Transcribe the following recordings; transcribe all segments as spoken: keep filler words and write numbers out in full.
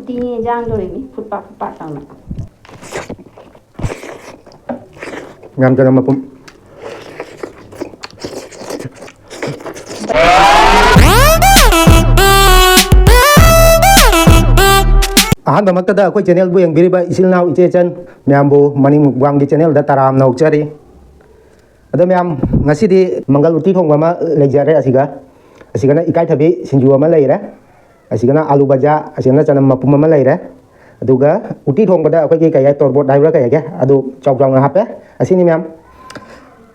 ꯎꯇꯤꯅꯦ ꯏꯟꯖꯥꯡ ꯇꯧꯔꯤꯅꯤ, ꯐꯨꯠ ꯄꯥꯠ ꯐꯨꯠ ꯄꯥꯠ ꯇꯧꯅ꯫ ꯌꯥꯝ ꯆꯅꯝ ꯃꯄꯨꯝ꯫ ꯑꯍꯥꯟꯕꯃꯛꯇꯗ ꯑꯩꯈꯣꯏ channelꯕꯨ ꯌꯦꯡꯕꯤꯔꯤꯕ ꯏꯆꯤꯜ ꯏꯅꯥꯎ ꯏꯆꯦ ꯏꯆꯟ ꯃꯌꯥꯝꯕꯨ ꯃꯅꯤꯡ ꯃꯨꯛꯕꯥꯡꯒꯤ channelꯗ ꯇꯔꯥꯝꯅ ꯑꯣꯛꯆꯔꯤ꯫ ꯑꯗꯣ ꯃꯌꯥꯝ, ꯉꯁꯤꯗꯤ ꯃꯪꯒꯜ ꯎꯇꯤ ꯊꯣꯡꯕ ꯑꯃ ꯂꯩꯖꯔꯦ꯫ ꯑꯁꯤꯒ, ꯑꯁꯤꯒꯅ ꯏꯀꯥꯏꯊꯕꯤ ꯁꯤꯡꯖꯨ ꯑꯃ ꯂꯩꯔꯦ꯫ ꯑꯁꯤꯒꯅ ꯑꯥꯂꯨ ꯕꯖꯥ, ꯑꯁꯤꯒꯅ ꯆꯅꯝ ꯃꯄꯨꯝ ꯑꯃ ꯂꯩꯔꯦ꯫ ꯑꯗꯨꯒ ꯎꯇꯤ ꯊꯣꯡꯕꯗ ꯑꯩꯈꯣꯏꯒꯤ ꯀꯩ ꯍꯥꯏ, ꯇꯣꯔꯕꯣꯠ ꯍꯥꯏꯕ꯭ꯔꯥ ꯀꯩ ꯍꯥꯏꯒꯦ, ꯑꯗꯨ ꯆꯥꯎ ꯆꯥꯎꯅ ꯍꯥꯞꯄꯦ꯫ ꯑꯁꯤꯅꯤ ꯃꯌꯥꯝ꯫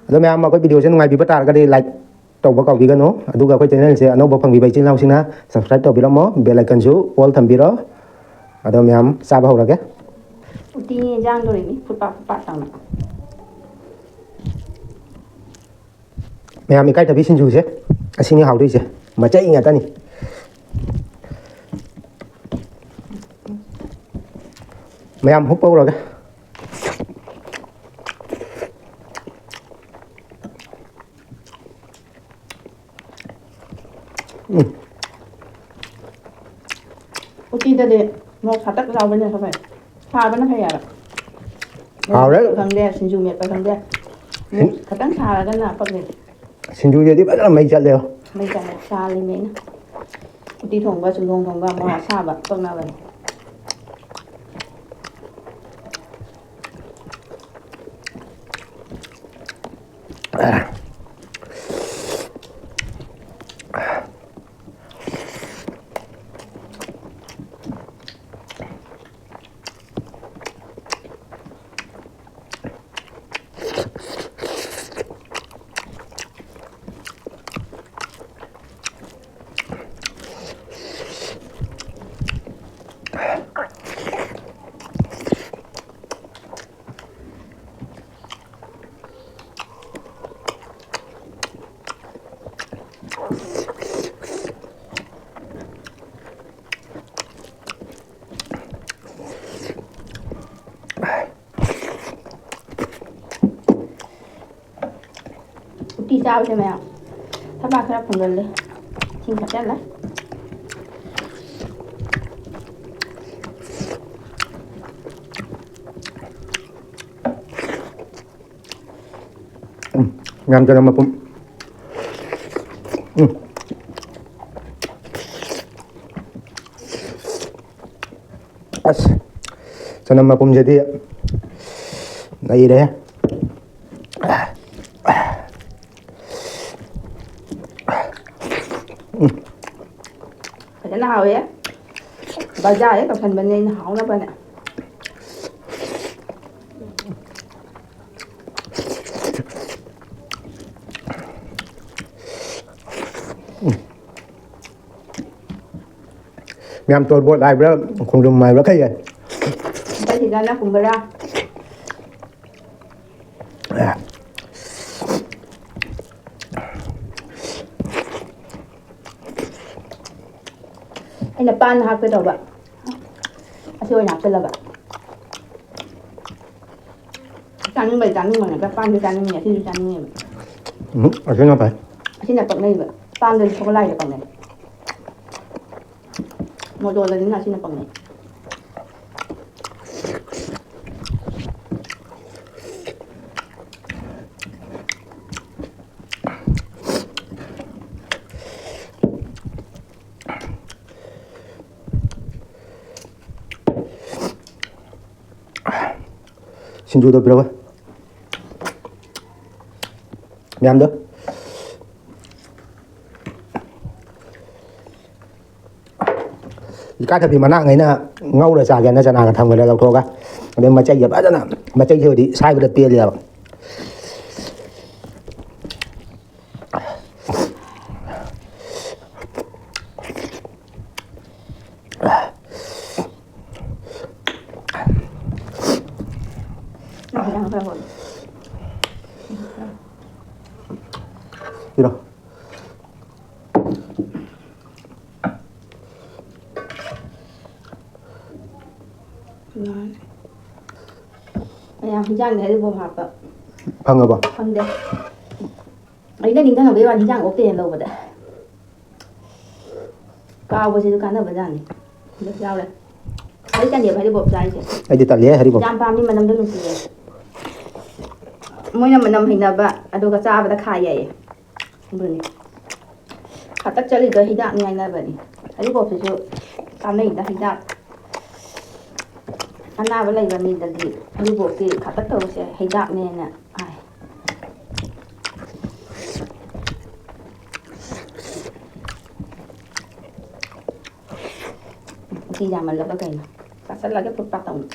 ꯑꯗꯣ ꯃꯌꯥꯝ, ꯑꯩꯈꯣꯏ videoꯁꯦ ꯅꯨꯡꯉꯥꯏꯕꯤꯕ ꯇꯥꯔꯒꯗꯤ like ꯇꯧꯕ ꯀꯥꯎꯕꯤꯒꯅꯨ꯫ ꯑꯗꯨꯒ ꯑꯩꯈꯣꯏ channelꯁꯦ ꯑꯅꯧꯕ ꯐꯪꯕꯤꯕ ꯏꯆꯤꯜ ꯏꯅꯥꯎꯁꯤꯡꯅ subscribe ꯇꯧꯕꯤꯔꯝꯃꯣ, bell iconꯁꯨ all ꯊꯝꯕꯤꯔꯣ꯫ ꯑꯗꯣ ꯃꯌꯥꯝ, ꯆꯥꯕ ꯍꯧꯔꯒꯦ꯫ ꯎꯇꯤ ꯏꯟꯖꯥꯡ ꯇꯧꯔꯤꯅꯤ, ꯐꯨꯠ ꯄꯥꯠ ꯐꯨꯠ ꯄꯥꯠ ꯇꯧꯅ꯫ ꯃꯌꯥꯝ, ꯏꯀꯥꯏꯊꯕꯤ ꯁꯤꯡꯖꯨꯁꯦ ꯑꯁꯤꯅꯤ ꯍꯥꯎꯗꯣꯏꯁꯦ, ꯃꯆꯩ ꯉꯥꯛꯇꯅꯤ꯫ ꯃꯌꯥꯝ, ꯍꯨꯞꯄ ꯍꯧꯔꯒꯦ꯫ ꯎꯝ꯫ ꯎꯇꯤꯗꯗꯤ ꯃꯣꯔꯣꯛ ꯁꯥꯇꯛ ꯌꯥꯎꯕꯅ ꯈꯔ ꯐꯩ꯫ ꯁꯥꯕꯅ ꯐꯩ ꯍꯥꯏꯕ꯫ ꯍꯥꯎꯔꯦ꯫ ꯃꯣꯔꯣꯛ ꯈꯪꯗꯦ, ꯁꯤꯡꯖꯨ ꯃꯦꯠꯄ ꯈꯪꯗꯦ꯫ ꯁꯤꯡ- ꯈꯤꯇꯪ ꯁꯥꯔꯒꯅ ꯄꯛꯅꯩ꯫ ꯁꯤꯡꯖꯨꯗꯗꯤ ꯐꯖꯅ ꯃꯩ ꯆꯠꯂꯦ꯫ ꯃꯩ ꯆꯠꯂꯦ, ꯆꯥꯜꯂꯤꯅꯦ ꯑꯩꯅ꯫ ꯎꯇꯤ ꯊꯣꯡꯕ, ꯆꯨꯝꯊꯣꯡ ꯊꯣꯡꯕ ꯃꯣꯔꯣꯛ ꯑꯁꯥꯕ ꯄꯛꯅꯕꯅꯦ꯫ ꯎꯇꯤ ꯆꯥꯕꯁꯦ ꯃꯌꯥꯝ, ꯊꯕꯥꯛ ꯈꯔ ꯐꯨꯟꯒꯜꯂꯦ꯫ ꯏꯁꯤꯡ ꯊꯛꯆꯜꯂꯦ꯫ ꯌꯥꯝ ꯆꯅꯝ ꯃꯄꯨꯝ꯫ ꯎꯝ꯫ ꯑꯁ, ꯆꯅꯝ ꯃꯄꯨꯝꯁꯤꯗꯤ ꯂꯩꯔꯦ꯫ ꯐꯖꯅ ꯍꯥꯎꯋꯦ꯫ ꯕꯖꯥꯔꯗ ꯇꯧꯁꯟꯕꯅꯦ ꯑꯩꯅ ꯍꯥꯎꯅꯕꯅꯦ꯫ ꯃꯌꯥꯝ ꯇꯣꯔꯕꯣꯠ ꯍꯥꯏꯕ꯭ꯔꯥ, ꯈꯣꯡꯗ꯭ꯔꯨꯝ ꯍꯥꯏꯕ꯭ꯔꯥ, ꯀꯩ ꯍꯥꯏ? ꯍꯟꯗꯛꯀꯤꯗꯅ ꯀꯨꯝꯕꯔꯥ꯫ ꯑꯩꯅ ꯄꯥꯟ ꯍꯥꯞꯀꯦ ꯇꯧꯕ, ꯑꯁꯤ ꯑꯣꯏꯅ ꯍꯥꯞꯆꯜꯂꯕ꯫ ꯆꯥꯅꯤꯡꯕꯩ ꯆꯥꯅꯤꯡꯕꯅꯦ, ꯄꯥꯟꯁꯦ ꯆꯥꯅꯤꯡꯉꯦ, ꯑꯁꯤꯁꯨ ꯆꯥꯅꯤꯡꯉꯦꯕ꯫ ꯎꯝ, ꯑꯁꯤꯅ ꯐꯩ꯫ ꯑꯁꯤꯅ ꯄꯛꯅꯩꯕ, ꯄꯥꯟꯗꯁꯨ ꯁꯒꯣꯜꯍꯋꯥꯏꯗ ꯄꯛꯅꯩ꯫ ꯃꯣꯇꯣꯔꯗꯗꯤ ꯑꯁꯤꯅ ꯄꯛꯅꯩ꯫ ꯁꯤꯡꯖꯨꯗꯣ ꯄꯤꯔꯛꯑꯣ꯫ ꯃꯌꯥꯝꯗꯣ꯫ ꯏꯀꯥꯏꯊꯕꯤ ꯃꯅꯥꯉꯩꯅ ꯉꯧꯔ ꯆꯥꯒꯦꯅ ꯆꯅꯥꯒ ꯊꯝꯈ꯭ꯔꯦ ꯂꯧꯊꯣꯛꯑꯒ꯫ ꯑꯗꯩ ꯃꯆꯩꯁꯦ ꯐꯖꯅ, ꯃꯆꯩꯁꯦ ꯑꯣꯏꯗꯤ ꯁꯥꯏꯕꯗ ꯄꯦꯜꯂꯦꯕ꯫ ꯄꯤꯔꯣ꯫ ꯂꯥꯜꯂꯦ꯫ ꯃꯌꯥꯝ ꯍꯤꯟꯖꯥꯡꯗ ꯍꯔꯤꯕꯣꯞ ꯍꯥꯞꯄ꯫ ꯐꯪꯉꯕꯣ? ꯐꯪꯗꯦ꯫ ꯑꯩꯅ ꯅꯤꯡꯁꯤꯡꯉꯛꯄꯩ ꯋꯥꯅꯤ, ꯍꯤꯟꯖꯥꯡ ꯑꯣꯛꯇꯦꯅ ꯂꯧꯕꯗ꯫ ꯀꯥꯎꯕꯁꯤꯁꯨ ꯀꯥꯟꯅꯕꯖꯥꯠꯅꯤ꯫ ꯑꯗꯨ ꯌꯥꯎꯔꯦ꯫ ꯑꯩ ꯇꯟꯗꯦꯕ ꯍꯔꯤꯕꯣꯞ ꯆꯥꯔꯤꯁꯦ꯫ ꯑꯩꯗꯤ ꯇꯜꯂꯤꯍꯦ ꯍꯔꯤꯕꯣꯞ꯫ ꯌꯥꯝ ꯄꯥꯝꯃꯤ, ꯃꯅꯝꯗꯣ ꯅꯨꯡꯁꯤꯌꯦ꯫ ꯃꯣꯏꯅ ꯃꯅꯝ ꯍꯩꯅꯕ, ꯑꯗꯨꯒ ꯆꯥꯕꯗ ꯈꯥ ꯌꯥꯏꯌꯦ꯫ ꯑꯗꯨꯅꯤ꯫ ꯈꯥꯇꯛ ꯆꯠꯂꯤꯗꯣ ꯍꯤꯗꯥꯛꯅꯤ ꯍꯥꯏꯅꯕꯅꯤ꯫ ꯍꯔꯤꯕꯣꯞꯁꯤꯁꯨ ꯀꯥꯟꯅꯩꯗ, ꯍꯤꯗꯥꯛ꯫ ꯑꯅꯥꯕ ꯂꯩꯕ ꯃꯤꯗꯗꯤ ꯍꯔꯤꯕꯣꯞꯁꯤ ꯈꯥꯇꯛ ꯇꯧꯕꯁꯦ ꯍꯤꯗꯥꯛꯅꯦꯅ ꯍꯥꯏ꯫ ꯎꯇꯤ ꯌꯥꯝꯃꯜꯂꯕ ꯀꯩꯅꯣ? ꯆꯥꯁꯜꯂꯒꯦ ꯐꯨꯠ ꯐꯥꯠ ꯇꯧꯅ꯫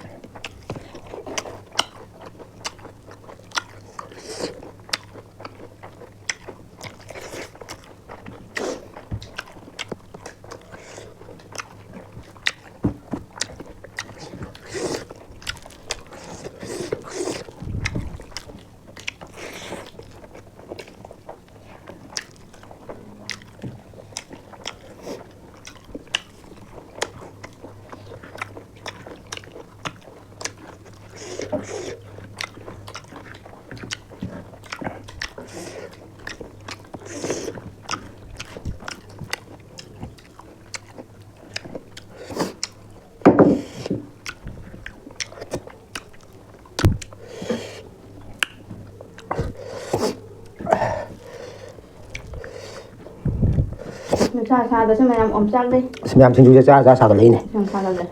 ꯅꯨꯡꯁꯥ ꯁꯥꯕꯁꯦ ꯃꯌꯥꯝ ꯑꯣꯝꯆꯥꯛꯅꯩ꯫ ꯑꯁ, ꯃꯌꯥꯝ ꯁꯤꯡꯖꯨꯁꯦ ꯆꯥ ꯆꯥ ꯁꯥꯒꯠꯂꯛꯏꯅꯦ꯫ ꯌꯥꯝ ꯁꯥꯒꯠꯂꯦ꯫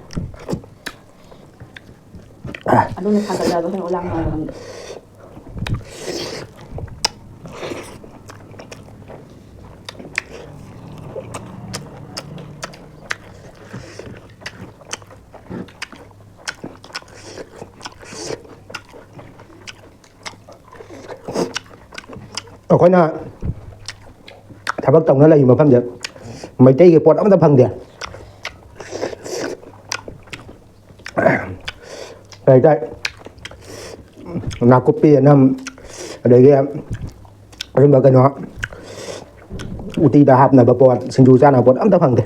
ꯑꯗꯨꯅ ꯁꯥꯒꯠꯂꯕ ꯀꯩꯅꯣ ꯂꯥꯡꯉꯕ ꯈꯪꯗꯦ꯫ ꯑꯩꯈꯣꯏꯅ ꯊꯕꯛ ꯇꯧꯅ ꯂꯩꯔꯤꯕ ꯃꯐꯝꯁꯦ ꯃꯩꯇꯩꯒꯤ ꯄꯣꯠ ꯑꯃꯠꯇ ꯐꯪꯗꯦ꯫ ꯀꯩ ꯍꯥꯏꯇꯥꯔꯦ, ꯅꯥꯀꯨꯞꯄꯤ ꯑꯅꯝ, ꯑꯗꯒꯤ ꯑꯗꯨꯝꯕ ꯀꯩꯅꯣ, ꯎꯇꯤꯗ ꯍꯥꯞꯅꯕ ꯄꯣꯠ, ꯁꯤꯡꯖꯨ ꯆꯥꯅꯕ ꯄꯣꯠ ꯑꯝꯇ ꯐꯪꯗꯦ꯫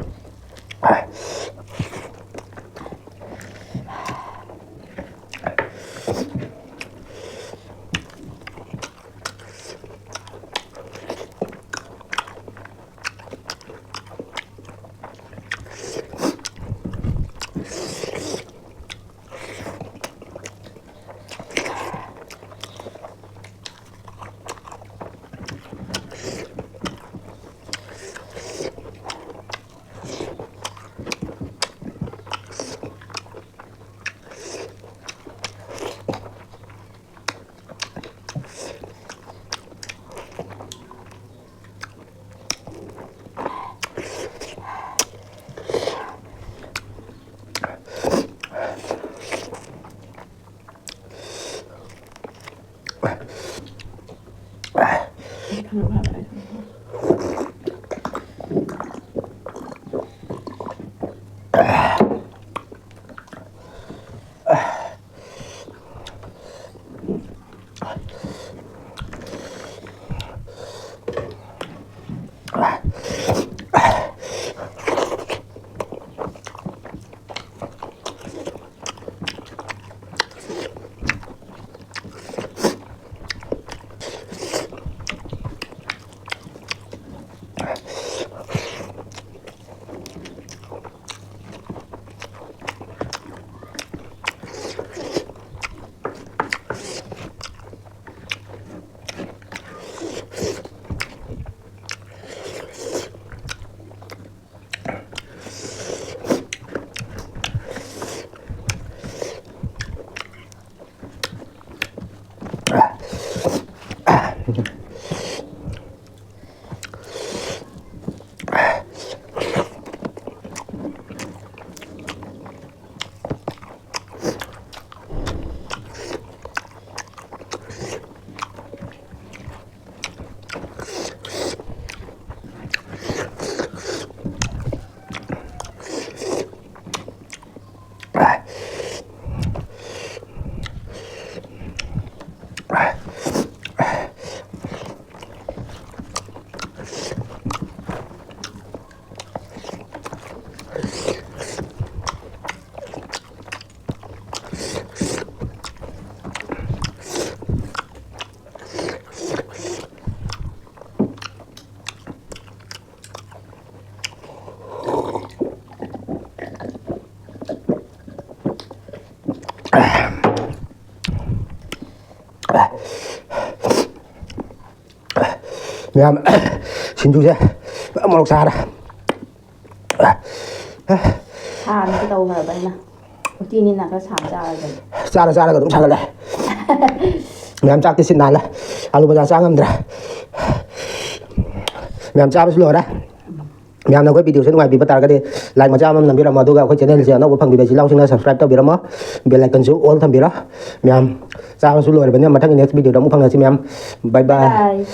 ꯃꯌꯥꯝ, ꯁꯤꯡꯖꯨꯁꯦ ꯃꯣꯔꯣꯛ ꯁꯥꯔꯦ꯫ ꯁꯥꯅꯗꯤ ꯇꯧꯈ꯭ꯔꯕ ꯑꯩꯅ꯫ ꯎꯇꯤꯅꯤꯅ ꯈꯔ ꯁꯥꯕ ꯆꯥꯔꯒꯦ꯫ ꯆꯥꯔ ꯆꯥꯔꯒ ꯑꯗꯨꯝ ꯁꯥꯒꯠꯂꯦ꯫ ꯃꯌꯥꯝ ꯆꯥꯛꯇꯤ ꯁꯤꯠ ꯅꯥꯜꯂꯦ꯫ ꯑꯥꯂꯨ ꯕꯖꯥ ꯆꯥ ꯉꯝꯗ꯭ꯔꯦ꯫ ꯃꯌꯥꯝ ꯆꯥꯕꯁꯨ ꯂꯣꯏꯔꯦ꯫ ꯃꯌꯥꯝꯅ ꯑꯩꯈꯣꯏ ꯚꯤꯗꯤꯑꯣꯁꯦ ꯅꯨꯡꯉꯥꯏꯕꯤꯕ ꯇꯥꯔꯒꯗꯤ like ꯃꯆꯥ ꯑꯃ ꯅꯝꯕꯤꯔꯝꯃꯣ, ꯑꯗꯨꯒ ꯑꯩꯈꯣꯏ ꯆꯦꯅꯦꯜꯁꯦ ꯑꯅꯧꯕ ꯐꯪꯕꯤꯕ ꯏꯆꯤꯜ ꯏꯅꯥꯎꯁꯤꯡꯅ subscribe ꯇꯧꯕꯤꯔꯝꯃꯣ, bell iconꯁꯨ all ꯊꯝꯕꯤꯔꯣ꯫ ꯃꯌꯥꯝ ꯆꯥꯕꯁꯨ ꯂꯣꯏꯔꯕꯅꯤꯅ ꯃꯊꯪꯒꯤ next videoꯗ ꯑꯃꯨꯛ ꯐꯪꯉꯁꯤ ꯃꯌꯥꯝ꯫ Bye bye꯫ Bye꯫